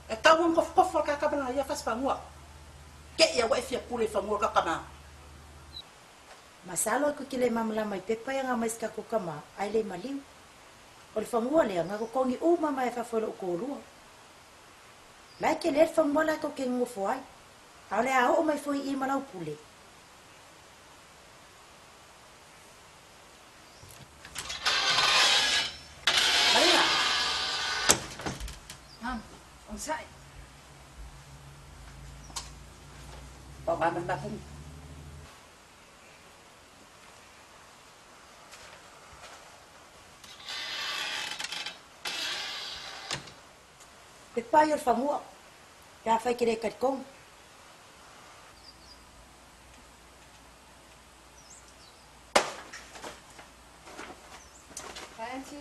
E tau ona kofokofo le kakamana ia fasi fanua. Te ia ua e fia pule i fanua o le kakama. Masalo e koe ke le malamalama i pepa ia nga mai si kakou kama ae le maliu. O le fagua lea nga kokogi uma mai a fafo i lou kolua. La e tele le fagua la tou te nonofo ai, a o le a oo mai foi i i ma lau pule. Marina! Mama, onosai. Faaaoga mai le mafuni. Pepa ia o le fagua, pe afai e te le talitonu. Vai, auntie.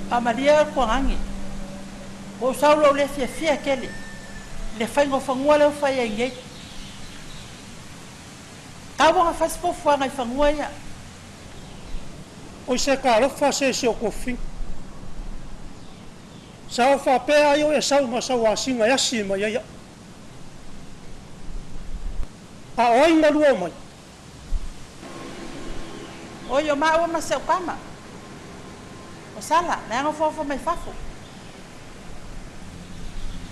Faamalie oe Kuagagi. Ua ou sau lou le fiafia tele i le faiga o fanua lea ua fai ai nei. Tau ona fai se fuafuaga i fanua ia. Oi se talofa se isi o tofiga. Sa o faapea ai o Esau ma sau asiga e asi mai ai a'u. A o ai na lua mai? Oi, o maua ma si au tama. O Sala, leaga ua foafoa mai fafo.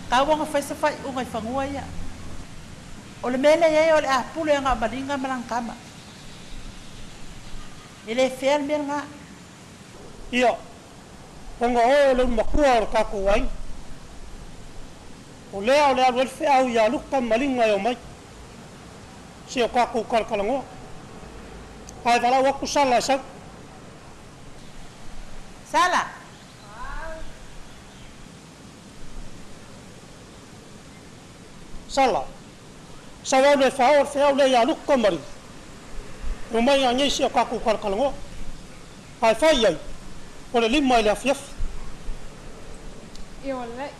Tau ona fai se faaiuga i fanua ia. O le mea lea e i ai o le a pule aga o Maliga ma lana tama. E le fea le mea lena. Ia, ona oe o le ulumatua o le tatou aiga. O lea o le alu ai le feau iā Luka ma Maliga e omai. Se o tatou talatalanoa. Ae valaau atu Sala e sau. Sala! Sala, sau alu e faaoo le feau lea iā Luka ma Maliga. E omai anei se o tatou talatalanoa. Ae fai ai, o le 5 i le afiafi. Ia ua lelei.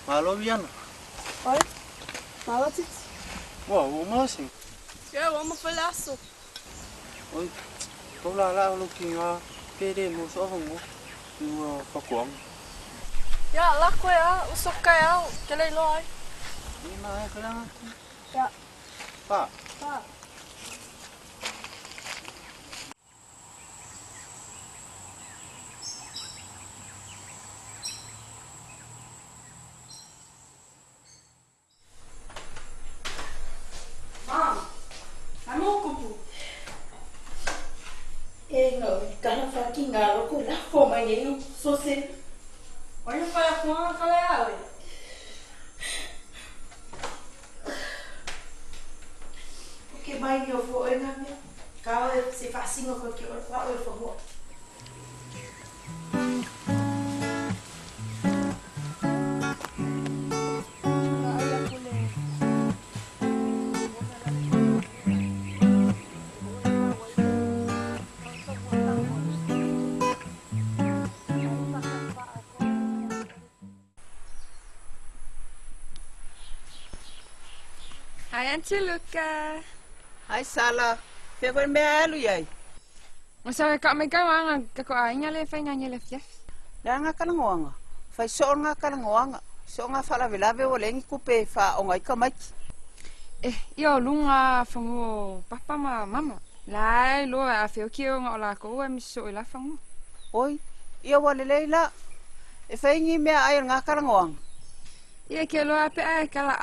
Malo Viana. Oi. Malo Titi. Ua, ua uma lasi. Ia, ua uma foi le aso. Oi, tau lala o lou tiga pe le mo soa fanua i ua faatoaga. Ia, lako e a, uso kai au, ke le iloa ai. Ia ma e kalanga atu. Ia. Pa. Pa. Mom, mai mo kupu. E nga kana fa ki nga loko lafo mai nei o sose. Oi no whai aku anga kale a oe. O ke mai ni o fo oe nga mea. Ka oe se faasinga koe ke oe fa oe fanua. Hi Auntie Luka. Hi Sala. Fea koe le mea e alu i ai? O sa ka mai kau anga ka ko aiga le fai ngai le fiafi. Le a ngakalagoaga, fai soo le ngakalagoaga, soo nga faalavelave ua leai ni tupe e faaoga ai tamaiti. Eh, ia o luga fanua o papa ma mama. La e loa a feoki e ona o lakou e misi soo i la fanua. Oi, ia ua lelei la. E fai ni meaai o le ngakalagoaga. Ia ke loa pe a e kala